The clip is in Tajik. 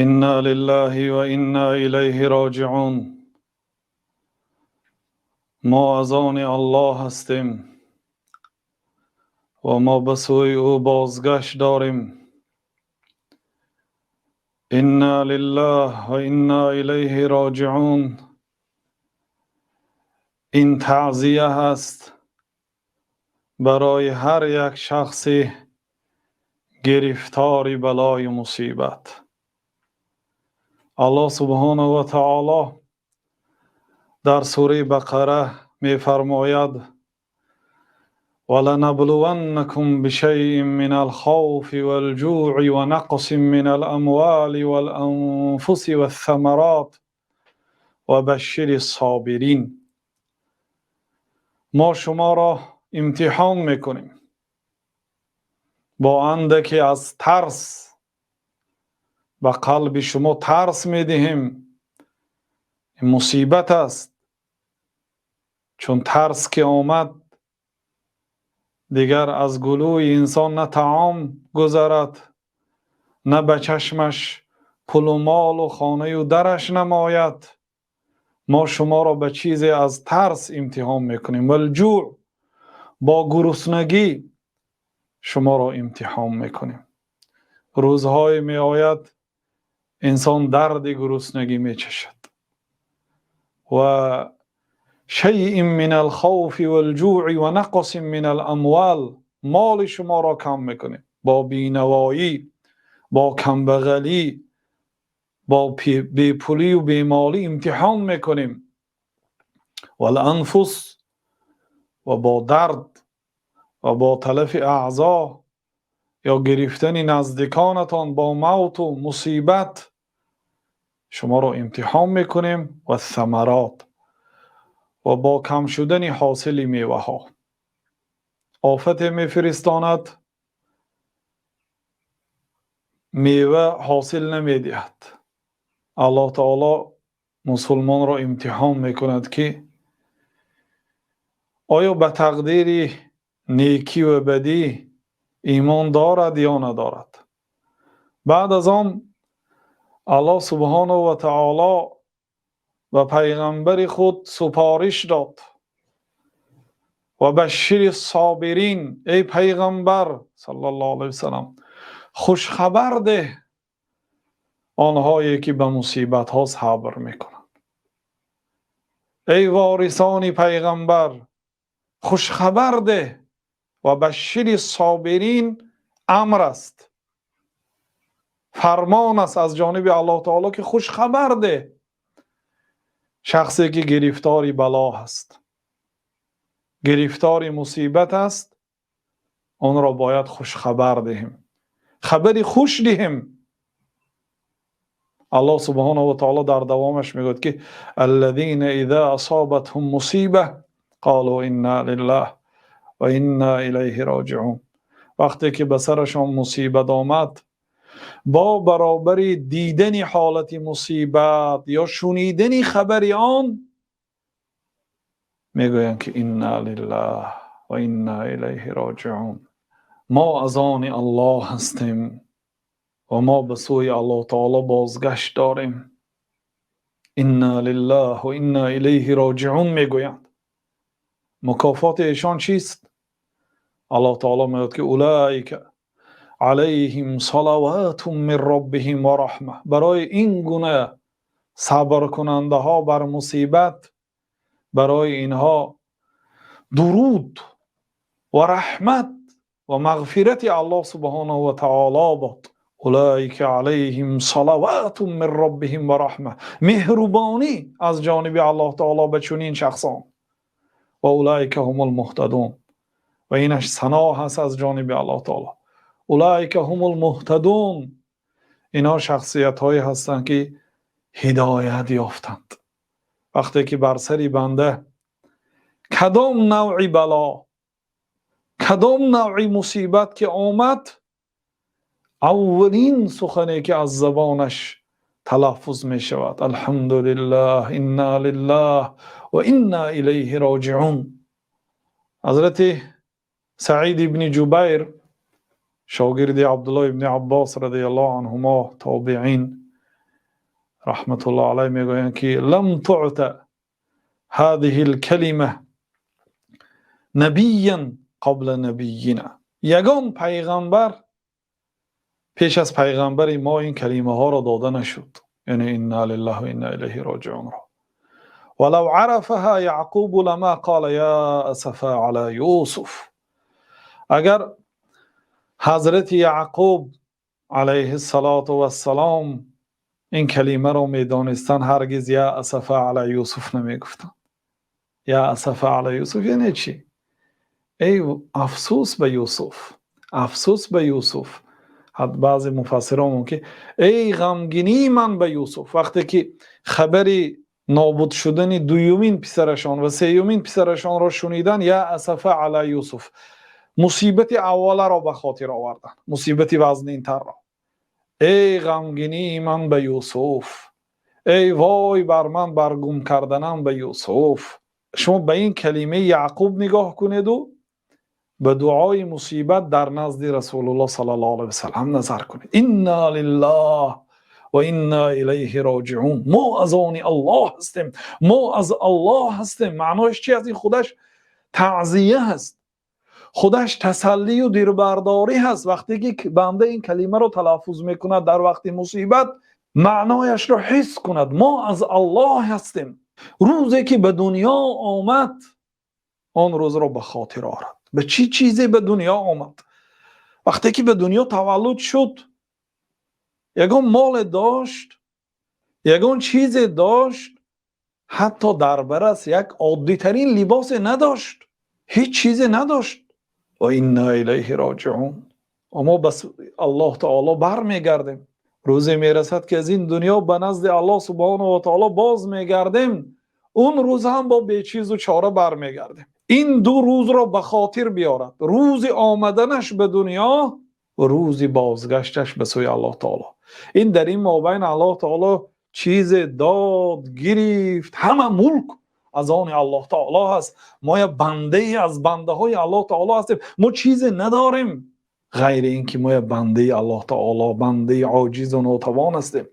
Инна лиллаҳи ва инна илайҳи роҷиъун. Мо аз они Аллоҳ ҳастем ва мо ба сӯи ӯ бозгашт дорем. Инна лиллаҳи ва инна илайҳи роҷиъун. Ин таъзия ҳаст барои ҳар як шахси гирифтори балою мусибат. Аллоҳ субҳонаҳу ва таъоло дар сураи Бақара мефармояд: وَلَنَبْلُوَنَّكُمْ بِشَيْءٍ مِنَ الْخَوْفِ وَالْجُوعِ وَنَقْصٍ مِنَ الْأَمْوَالِ وَالْأَنْفُسِ وَالثَّمَرَاتِ وَبَشِّرِ الصَّابِرِينَ. Мо шуморо имтиҳон мекунем бо андаке аз тарс, ба қалби шумо тарс медиҳем. Мусибат аст, чун тарс ки омад, дигар аз гулӯи инсон на таом гузарад, на ба чашмаш пулу молу хонаю дараш намояд. Мо шуморо ба чизе аз тарс имтиҳон мекунем, والجوع, бо гуруснагӣ шуморо имтиҳон мекунем. Рӯзҳое меояд, инсон дарди гуруснагӣ мечашад. وشيء من الخوف والجوع ونقص من الأموال, моли шуморо кам мекунем бо бенавоӣ, бо камбағалӣ, бо бепулию бемолӣ имтиҳон мекунем. والأنفس, ва бо дард ва бо талафи аъзо ё гирифтани наздиконатон бо мавту мусибат шуморо имтиҳон мекунем. والثمرات, ва бо кам шудани ҳосили меваҳо. Офате мефиристонад, мева ҳосил намедиҳад. Аллоҳ таоло мусулмонро имтиҳон мекунад, ки оё ба тақдири некӣ ва бадӣ имон дорад ё надорад. Баъд аз он Аллоҳ субҳонаҳу ва таоло ба пайғамбари худ супориш дод: وبشر الصابرين, эй пайғамбар саллаллоҳу алайҳи васаллам, хушхабар деҳ онҳое ки ба мусибатҳо сабр мекунанд. Эй ворисони пайғамбар, хушхабар деҳ. وبشر الصابرين амр аст, фармон аст аз ҷониби Аллоҳ таоло, ки хушхабар деҳ шахсе ки гирифтори бало ҳаст, гирифтори мусибат аст. Онро бояд хушхабар диҳем, хабари хуш диҳем. Аллоҳ субҳонаҳу ва таоло дар давомаш мегӯяд, ки الذين إذا أصابتهم مصيبة قالوا إنا لله وإنا إليه راجعون. Вақте ки ба сарашон мусибат омад, бо баробари дидани ҳолати мусибат ё шунидани хабари он мегӯянд, ки إنا لله وإنا إليه راجعون, мо аз они Аллоҳ ҳастем ва мо ба сӯи Аллоҳ таоло бозгашт дорем. إنا لله وإنا إليه راجعون мегӯянд. Мукофоти эшон чист? Аллоҳ таоло мегӯяд, ки أولئك عليهم صلوات من ربهم ورحمة. Барои ин гуна сабркунандаҳо бар мусибат, барои инҳо дуруд ва раҳмат ва мағфирати Аллоҳ субҳонаҳу ва таоло бод. أولئك عليهم صلوات من ربهم ورحمة, меҳрубонӣ аз ҷониби Аллоҳ таоло ба чунин шахсон. وأولئك هم المهتدون, ва инаш сано ҳаст аз ҷониби Аллоҳ таоло. أولئك هم المهتدون, инҳо шахсиятҳое ҳастанд, ки ҳидоят ёфтанд. Вақте ки бар сари банда кадом навъи бало, кадом навъи мусибат ки омад, аввалин сухане ки аз забонаш талаффуз мешавад: الحمد لله، إنا لله وإنا إليه راجعون. Ҳазрати Саид ибни Ҷубайр, шогирди Абдуллоҳ ибни Аббос радиаллоҳу анҳумо, тобеин. Раҳматуллоҳи алайҳ мегӯянд, ки لم تعط هذه الكلمة نبيا قبل نبينا. Ягон пайғамбар пеш аз пайғамбари мо ин калимаҳоро дода нашуд, яъне إنا لله وإنا إليه راجعون ро. ولو عرفها يعقوب لما قال يا أسفا على يوسف. Агар ҳазрати Яъқуб عليه الصلاة والسلام ин калимаро медонистанд, ҳаргиз يا أسفا على يوسف намегуфтанд. يا أسفا على يوسف яъне чӣ? Эй афсӯс ба Юсуф, афсӯс ба Юсуф. Баъзе муфассирон мумкин, эй ғамгинии ман ба Юсуф. Вақте ки хабари нобуд шудани дуюмин писарашон ва сеюмин писарашонро шунидан, يا أسفا على يوسف, мусибати авваларо ба хотир оварданд, мусибати вазнинтарро. Эй ғамгинии ман ба Юсуф, эй вой бар ман бар гум карданам ба Юсуф. Шумо ба ин калимаи Яъқуб нигоҳ кунеду ба дуои мусибат дар назди Расулуллоҳ саллаллоҳу алайҳи васаллам назар кунед. إنا لله وإنا إليه راجعون. Мо аз они Аллоҳ ҳастем, мо аз Аллоҳ ҳастем. Маънояш чи аст? Ин худаш таъзия ҳаст, худаш тасаллию дилбардорӣ ҳаст. Вақте ки банда ин калимаро талаффуз мекунад дар вақти мусибат, маънояшро ҳис кунад: мо аз Аллоҳ ҳастем. Рӯзе ки ба дунё омад, он рӯзро ба хотир орад, ба чӣ чизе ба дунё омад. Вақте ки ба дунё таваллуд шуд, ягон моле дошт, ягон чизе дошт? Ҳатто дар барас як оддитарин либосе надошт, ҳеҷ чизе надошт. وإنا إليه راجعون. Мо ба Аллоҳ таоло бармегардем. Рӯзе мерасад, ки аз ин дунё ба назди Аллоҳ سبحانه وتعالى боз мегардем. Он рӯз ҳам бо бечизу чора бармегардем. Ин ду рӯзро ба хотир биёрад: рӯзи омаданаш ба дунё ва рӯзи бозгашташ ба сӯи Аллоҳ таоло. Ин дар ин мобайн Аллоҳ таоло чизе дод, гирифт, ҳама мулк аз они Аллоҳ таоло ҳаст. Мо як бандае аз бандаҳои Аллоҳ таоло ҳастем. Мо чизе надорем, ғайри ин ки мо як бандаи Аллоҳ таоло, бандаи оҷизу нотавон ҳастем.